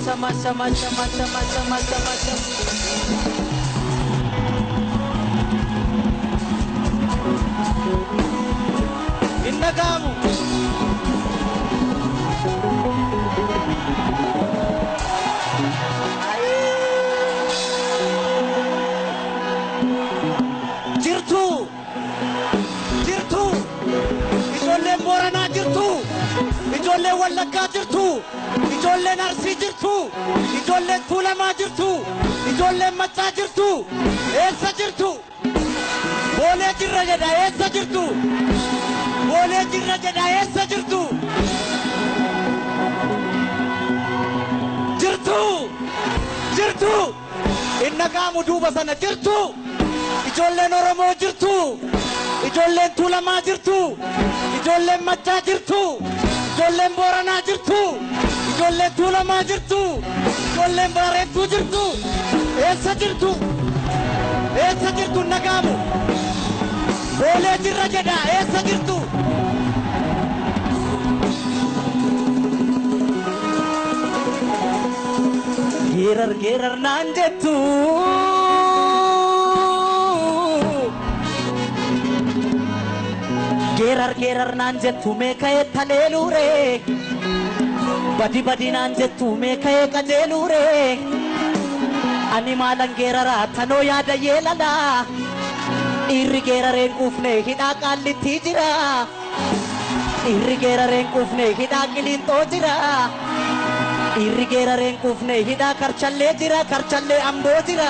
Chama, chama, chama, chama, chama, chama. Innagamu. Jirtu. Jirtu. Ijoolleen Booranaa jirtu. Ijoolleen Wallaggaa jirtu. Ijoolleen Arsii jirtu. Ijoolleen Tuulamaa jirtu. Ijoolleen Maccaa jirtu. Eessa jirtu? Boolee jirra jedha, eessa jirtu? Boolee jirra jedha, eessa jirtu? Jirtu! Jirtu! Innagaamu duuba sana jirtu! Ijoolleen Oromoo jirtu! Ijoolleen Tuulamaa jirtu! Ijoolleen Maccaa jirtu! Ijoolleen Booranaa jirtu! Ijoolleen Tuulamaa jirtu! Ijoolleen Baarentuu jirtu! Eessa jirtu? Eessa jirtu nagaamu? Boolee jirra jedha, eessa jirtu? Geerar geerar naan jettu. Geerar geerar naan jettu mee ka'ee taleeluure. Badi badi naan jettu mee ka'ee qajeeluure. Ani maalan geeraraa tanoo yaada yeelalaa. Dhiirri geerareen quufne hidhaa qaallitti jira. Dhiirri geerareen quufne hidhaa qiliinxoo jira. Dhiirri geerareen quufne hidhaa karchallee jira, karchallee amboo jira.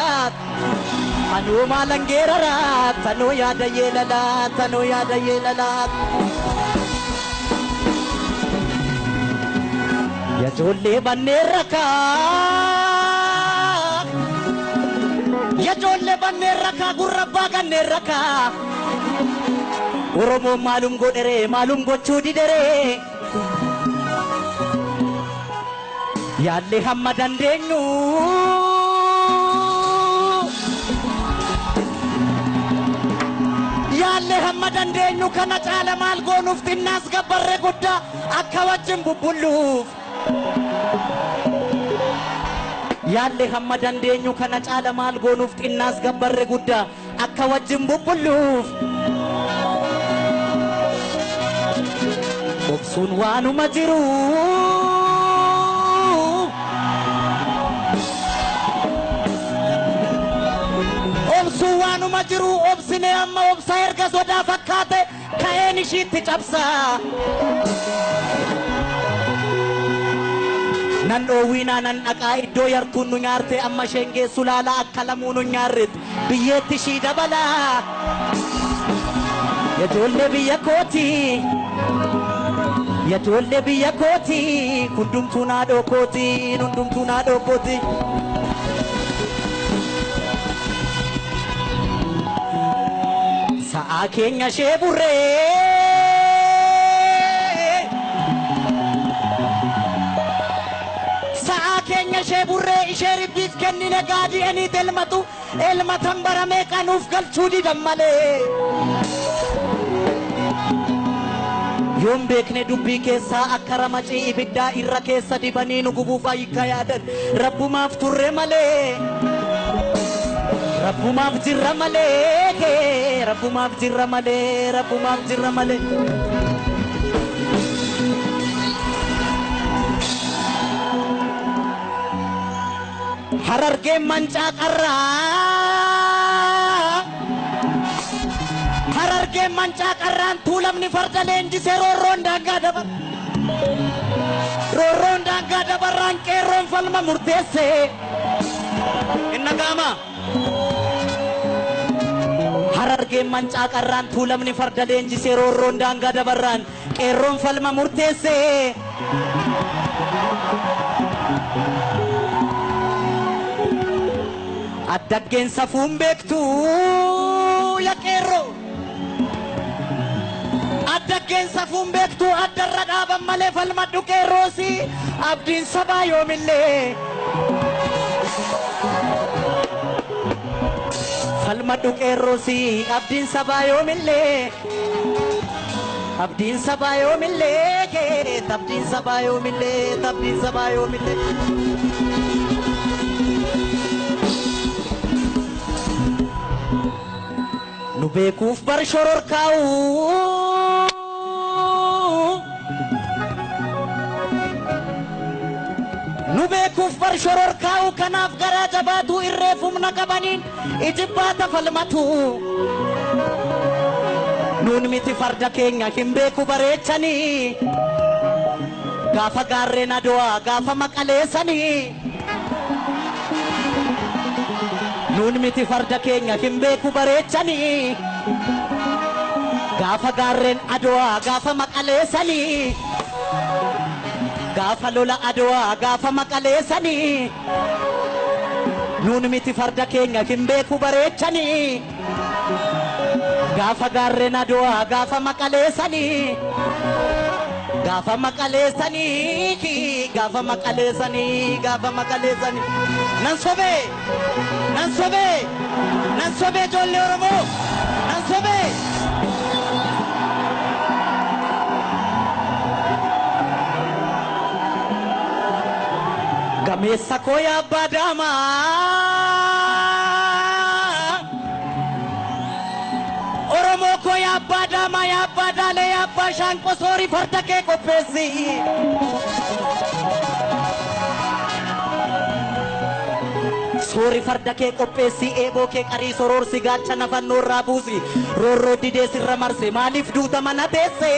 Anuu maalan geeraraa tanoo yaada yeelalaa, tanoo yaada yeelalaa. Yajoollee banneen rakaa. Yajoollee banneen rakaa gurra abbaa ganneen rakaa. Oromoon maalum godheree maalum gochuu dideree. Yaallee hamma dandeenyu. Yaallee hamma dandeenyu kana caala maal goonuuf xinnaas gabbarree guddaa akka wajjin bubbulluuf. Yaallee hamma dandeenyu kana caala maal goonuuf xinnaas gabbarree guddaa akka wajjin bubbulluuf. Obsuun waanuma jiru. Obsuun waanuma jiru obsinee amma obsaa erga sodaa fakkaate ka'een ishiitti cabsaa. Nan dhoowwiinaa nan dhaqaa iddoo yartuun nu nyaarte amma isheen geessu laalaa akka lamuu nu nyaarretti biyyeetti ishii dabalaa. Yajoollee biyya kooti. Yajoollee biyya kooti. Hundumtuu naadhoo kooti. Hundumtuu naadhoo kooti. Sa'aa keenya ishee burree. Sa'aa keenya ishee burree ishee ribbiif kennine gaadi'anii elmatu elmatan baramee qanuuf galchuu didan malee. Yoon beekne dubbii keessaa akka ramacii ibiddaa irra keessa dibanii nu gubuuf ayyika yaadan rabbumaaf turre malee. Rabbumaaf jirra malee, rabbumaaf jirra malee, rabbumaaf jirra malee. Harargeen mancaa qarraa. Harargeen mancaa qarraan tuulamni farda leenjisee roorroon daangaa dabar. Roorroon daangaa dabarraan qeerroon falma murteesse. Innagaama. Harargeen mancaa qarraan tuulamni farda leenjisee roorroon daangaa dabarraan Qeerroon falma murteesse. Addaggeen safuun beektu yaa qeerroo. Addaggeen safuun beektu addarra dhaaban malee falmadhu qeerroosi abdiin sabaa yoomillee. Falmadhu qeerroosi abdiin sabaa yoomillee. Abdiin sabaa yoomillee abdiin sabaa yoomillee abdiin sabaa yoomillee. Nu beekuuf bar shororkaa'u. Nu beekuuf bar shororkaa'u kanaaf garaa jabaatu irreef humna qabaniin ijibbaata falmatu. Nuun miti farda keenya hin beeku bareechanii gaafa gaarreen Adowaa gaafa maqaleessanii. Nuun miti farda keenya hin beeku bareechanii gaafa gaarreen Adowaa gaafa maqaleessanii. Gaafa lola Adowaa gaafa maqaleessanii. Nuun miti farda keenya hin beeku bareechanii gaafa gaarreen Adowaa gaafa maqaleessanii. Gaafa maqaleessanii gaafa maqaleessanii gaafa maqaleessanii. Nan sobee nan sobee nan sobee ijoollee Oromoo nan sobee. Gameessa koo yaa abbaa daamaa. Oromoo koo yaa abbaa daamaa yaa abbaa daalee yaa abbaa shaanqoo soorii farda kee qopheessi. Soori farda kee qopheessi eeboo kee qarii soroorsi gaachana fannoo irraa buusi roorroo didee sirra marse maaliif duuta mana teesse.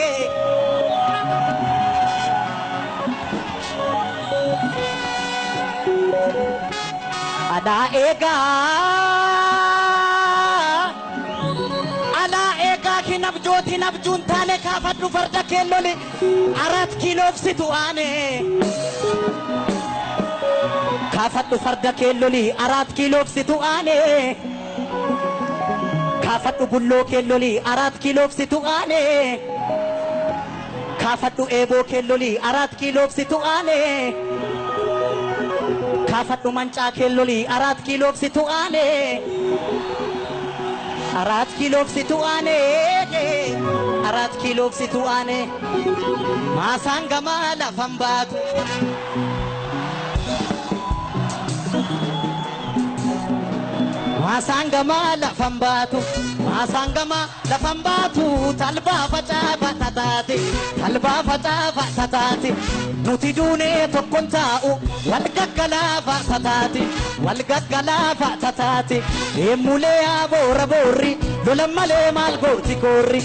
Alaa eegaa alaa eegaa hin abjootiin abjuun taane kaafadhu farda kee loli 4 kiiloof situ aane. Kaafadhu farda kee loli 4 kiiloof situ aane. Kaafadhu bulloo kee loli 4 kiiloof situ aane. Kaafadhu eeboo kee loli 4 kiiloof situ aane. Kaafadhu mancaa kee loli 4 kiiloof situ aane. 4 kiiloof situ aane. 4 kiiloof situ aane. Maasaan gamaa lafan baatu. Maasaan gamaa lafan baatu. Maasaan gamaa lafan baatu. Talbaa facaafa taate. Talbaa facaafa taate. Nuti duunee tokkoon taa'u wal gaggalaafa taate. Wal gaggalaafa taate. Deemulee yaa boora boorri lola malee maal gooti koorri.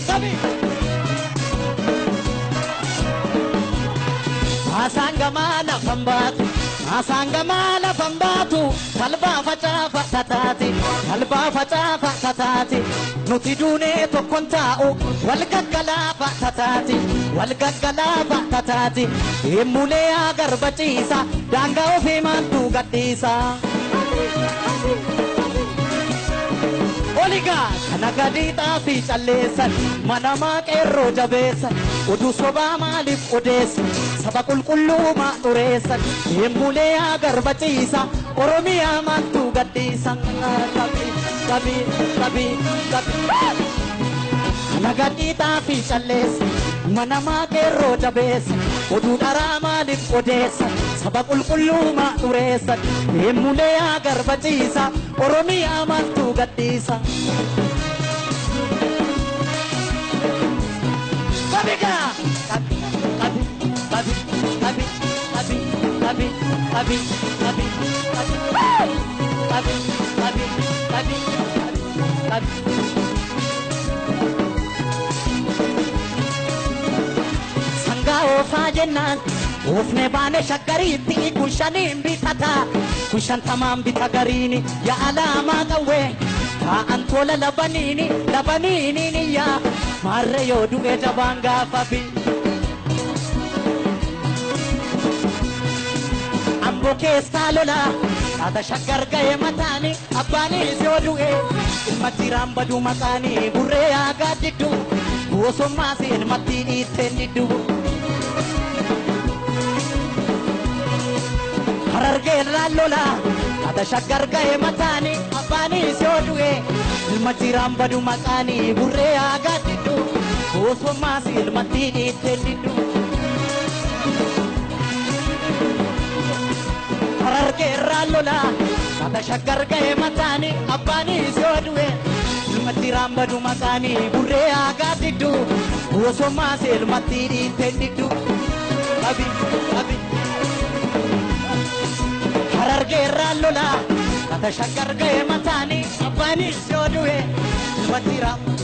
Maasaan gamaa lafan baatu. Maasaan gamaa lafan baatu. Talbaa facaafa taate. Talbaa facaafa taate. Nuti duunee tokkoon taa'u wal gaggalaafa taate. Wal gaggalaafa taate. Deemulee yaa garba ciisa daangaa ofii maaltu gadhiisa. Oligaa kana gadi xaafii calleessan manamaa qeerroo jabeessan oduu sobaa maaliif odeessan saba qulqulluu maa xureessan deemulee yaa garba ciisa Oromiyaa maaltu gadhiisa. Qabii qabii qabii qabii. Kana gadi xaafii calleessan manamaa qeerroo jabeessan oduu dharaa maaliif odeessan saba qulqulluu maa xureessan deemulee yaa garba ciisa Oromiyaa maaltu gadhiisa. Qabigaa qabi qabi qabi qabi qabi qabi qabi qabi qabi qabi qabi qabi. Sangaa oofaa jennaan oofne baane shaggariitti kun shaniin bitata kun shantamaan bita gariini yaa alaamaa qawwee taa'an tola labaniini labaniini yaa maarree yoo du'e jabaan gaafa bi. Amboo keessaa lola Taata shaggar ga'ee mataani abbaanis yoo du'e ilma jiraan badu maqaanii burree aagaa diddu gosummaas ilmatti dhiitteen diddu. Harargee irraan lola taata shaggar ga'ee mataani abbaanis yoo du'e ilma jiraan badu maqaanii burree aagaa diddu gosummaas ilmatti dhiitteen diddu. Harargee irraan lola taata shaggar ga'ee mataani abbaanis yoo du'e ilmatti raambadu maqaanii burree aagaa diddu gosummaas ilmatti dhiitteen diddu. Qabi qabi. Harargee irraan lola taata shaggar ga'ee mataani abbaanis yoo du'e ilmatti raam.